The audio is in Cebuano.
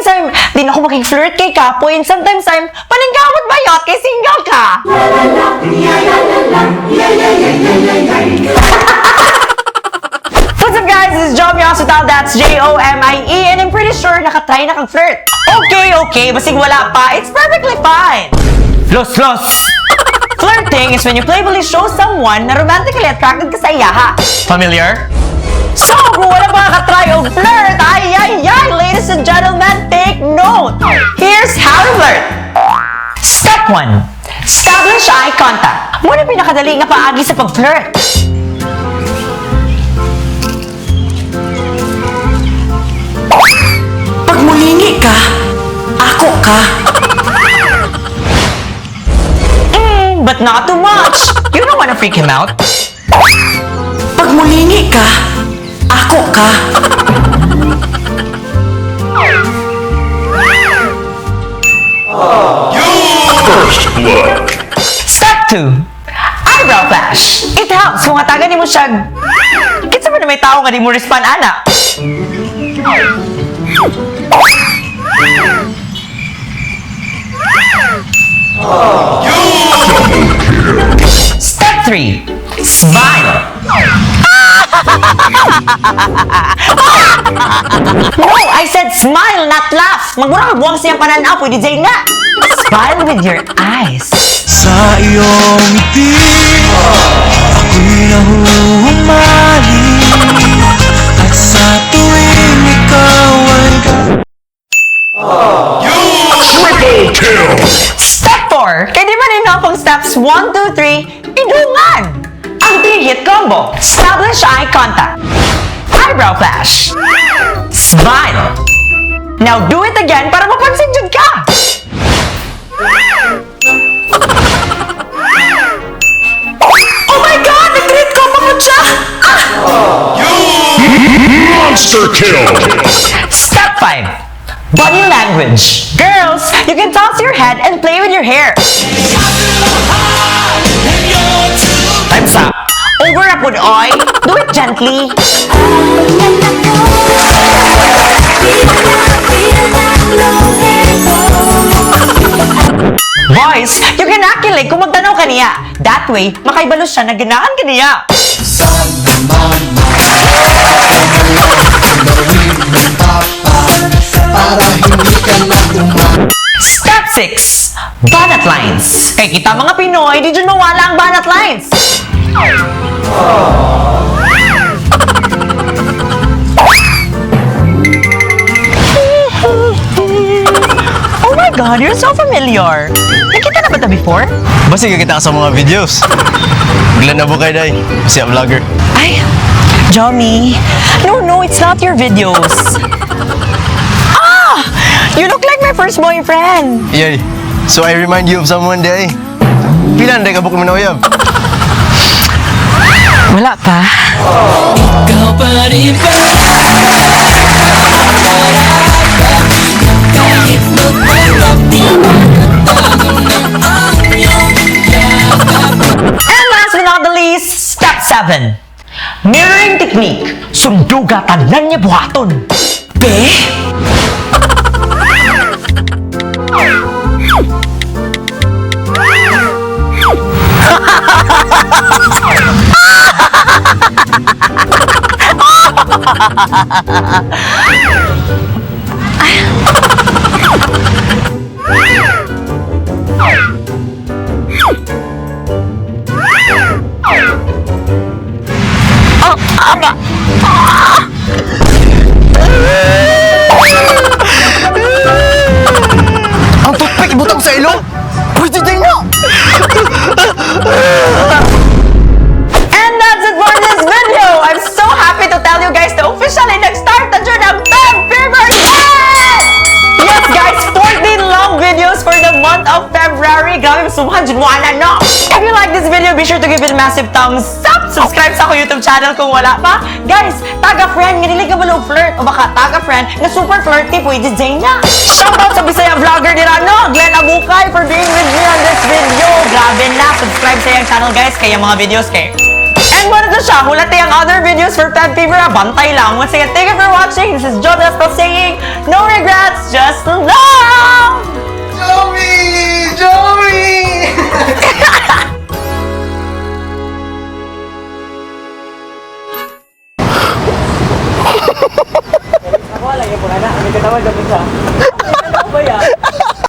Sometimes I'm, di na ako makik-flirt kay kapoy, and sometimes I'm, paningkamot bayot kay single ka? What's up, guys? This is Jomie Ospital, that's Jomie, and I'm pretty sure nakatry na kang flirt. Okay, basig wala pa, it's perfectly fine. Los, los! Flirting is when you playfully show someone na romantically attracted ka sa iyaha. Familiar? So, kung wala pa nakatry og flirt, ay, ay, ay, ladies and gentlemen, take note! Here's how to flirt! Step 1. Establish eye contact. Muna pinakadali nga paagi sa pag-flirt. Pag mulingi ka, ako ka. But not too much. You don't wanna freak him out. Pag mulingi ka, ako ka. First blood. Step 2. Eyebrow flash. It helps kung hatagan nimo siya. Kinsa man na may tao nga di mo respond ana. Step 3. Smile. No, I said smile, not laugh. Magmura ka buwang siyang pananaw, pwede dyan na. Smile with your eyes. Sa iyong ngiti, ako'y nahuhumaling. At sa tuwing ikaw ay Triple kill. Step 4. Kaya di man enough ang steps 1, 2, 3, idungan! Ang 3-hit combo. Establish eye contact. Eyebrow flash. Smile. Now do it again para mapansin jud ka! Oh my God! Nag-treat ko pa mo siya! Monster kill. Step 5. Body language. Girls, you can toss your head and play with your hair. Time's up. Over up with oy. Do it gently. Boys, you can act like kung magtanaw ka niya. That way, makaibalo siya na ganahan ka niya. Sana mama, gawin ng papa para hindi ka na Step 6. Banat lines. Kay kita mga Pinoy, di dyan mawala ang banat lines. Oh my God, you're so familiar. Nakita na ba ito before? Basta kita sa mga videos. Glenn na bukay day, siya vlogger. Ay, Johnny. No, no, it's not your videos. Ah! You look like my first boyfriend. Yay. So I remind you of someone day. Pila na day ka bukod mo na uyab? Wala pa. And last but not the least, step 7. Mirroring technique. Sunduga tanan niya buhaton. Be? Ang toothpick ibutang sa ilong. Pwede day na. And that's it for this video! I'm so happy to tell you guys na officially nag-start na dyan ang Feb Fever! Yes! Yes, guys! 14 long videos for the month of February! Grabe, sumhan dyan mo ana, no? If you like this video, be sure to give it a massive thumbs up! Subscribe sa ako YouTube channel kung wala pa. Guys, tag a friend nga dili ka malo flirt o baka tag a friend nga super flirty pwede dyan na. Shoutout sa Bisaya vlogger nila, no? Glenn Abukay for being with me on this video. Grabe na! Subscribe sa iyang channel, guys, kaya mga videos kay. And muna to siya, hulate ang other videos for Feb Fever. Bantay lang. Once again, thank you for watching. This is Joe Despo saying, no regrets, just love! Joey! Joey!